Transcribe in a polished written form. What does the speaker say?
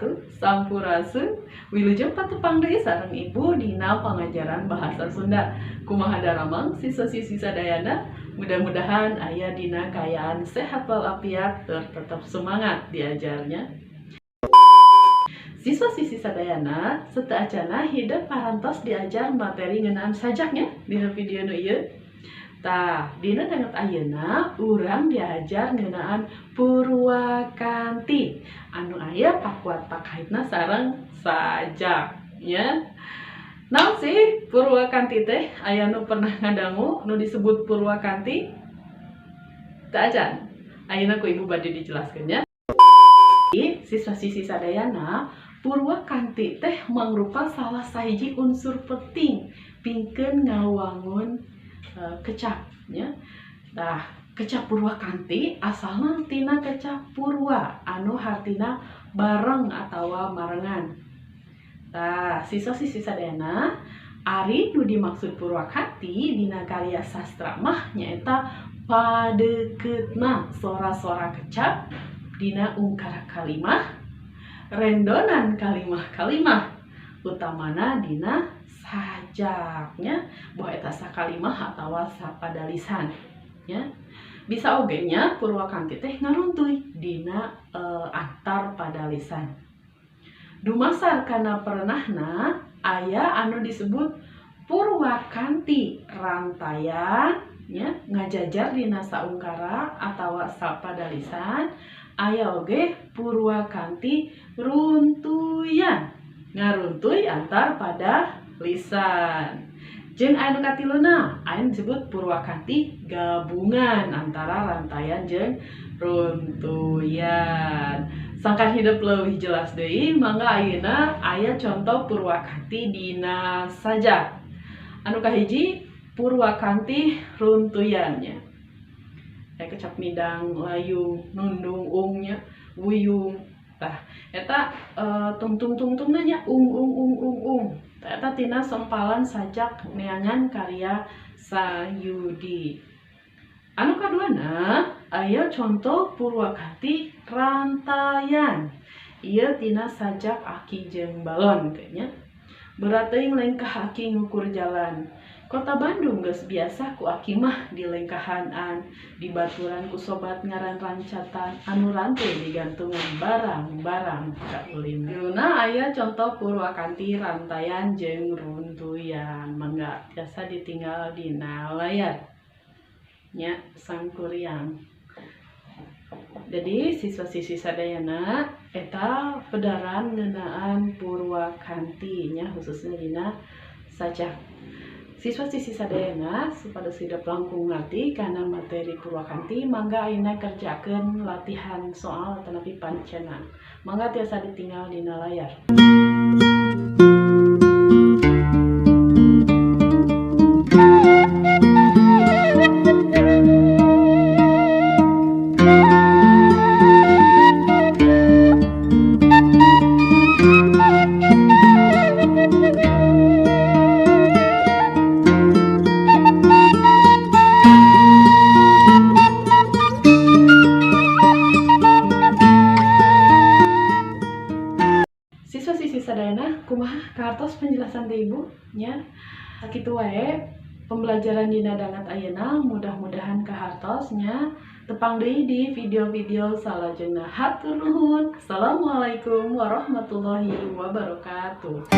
wabarakatuh. Sampurasun, wilujeng patepang deui sareng Ibu dina pangajaran bahasa Sunda. Kumaha daramang siswa-siswi sadayana, mudah-mudahan aya dina kaayaan sehat walafiat tur tetap semangat diajarnya. Siswa-siswi sadayana, sateuacana hidep parantos diajar materi ngeunaan sajaknya dina video nu ieu. Tah, dina danget ayeuna urang diajar ngeunaan purwakanti anu aya pakuat pakaitna sareng sajak nya. Naon sih purwakanti teh? Aya nu pernah ngadangu nu disebut purwakanti? Teu acan. Ayeuna ku Ibu bade dijelaskeun nya. Siswa-siswi sadayana, purwakanti teh mangrupa salah sahiji unsur penting pikeun ngawangun kecap nya. Tah, kecap purwakanti asalna tina kecap purwa anu hartina bareng atawa marengan. Tah, siswa-siswi sadayana, ari nu dimaksud purwakanti dina karya sastra mah nyaeta padeukeuteuna sora-sora kecap dina ungkara kalimah, rendonan kalimah-kalimah, utamana dina sajaknya, boh eta sakalimah atawa sapadalisan nya. Bisa oge nya purwakanti teh ngaruntuy dina antar padalisan. Dumasar kana perenahna aya anu disebut purwakanti rantaian nya, ngajajar dina saungkara atawa sapadalisan. Aya oge purwakanti runtuyan, ngaruntuy antar padalisan. Jeung anu katiluna aya disebut purwakanti gabungan antara rantaian jeung runtuyan. Sangkan hidep leuwih jelas deui, mangga ayeuna aya contoh purwakanti dina sajak. Anu kahiji purwakanti runtuyannya. Aya kecap midang, layung, nundung, ungnya, wuyung. Tah, eta tungtung tungtungna nya ung ung ung ung ung. Tah, eta tina sempalan sajak neangan karya Sayudi. Anu kaduana aya contoh purwakanti rantaian. Ieu tina sajak Aki jeung Balon kayaknya. Berat teuing lengkah Aki ngukur jalan. Kota Bandung geus biasa ku Aki mah dilengkahan, dibaturan ku sobat ngaran rancatan anu rantai digantungan barang-barang kaulin. Tiluna aya contoh purwakanti rantaian jeung runtuyan. Mangga tiasa ditinggal dina layar nya sangkuriang. Jadi siswa-siswi sadayana, eta pedaran ngeunaan purwakanti nya, khususnya dina sajak. Siswa-siswi sadayana, supados hidep langkung ngarti kana materi purwakanti, mangga ayeuna kerjakeun latihan soal atanapi pancenan. Mangga tiasa ditinggal dina layar. Siswa-siswi sadayana, kumaha kahartos penjelasan ti Ibu nya? Sakitu wae pembelajaran dina dangat ayeuna, mudah-mudahan kahartos nya. Tepang deui di video-video salajengna. Hatur nuhun. Assalamualaikum warahmatullahi wabarakatuh.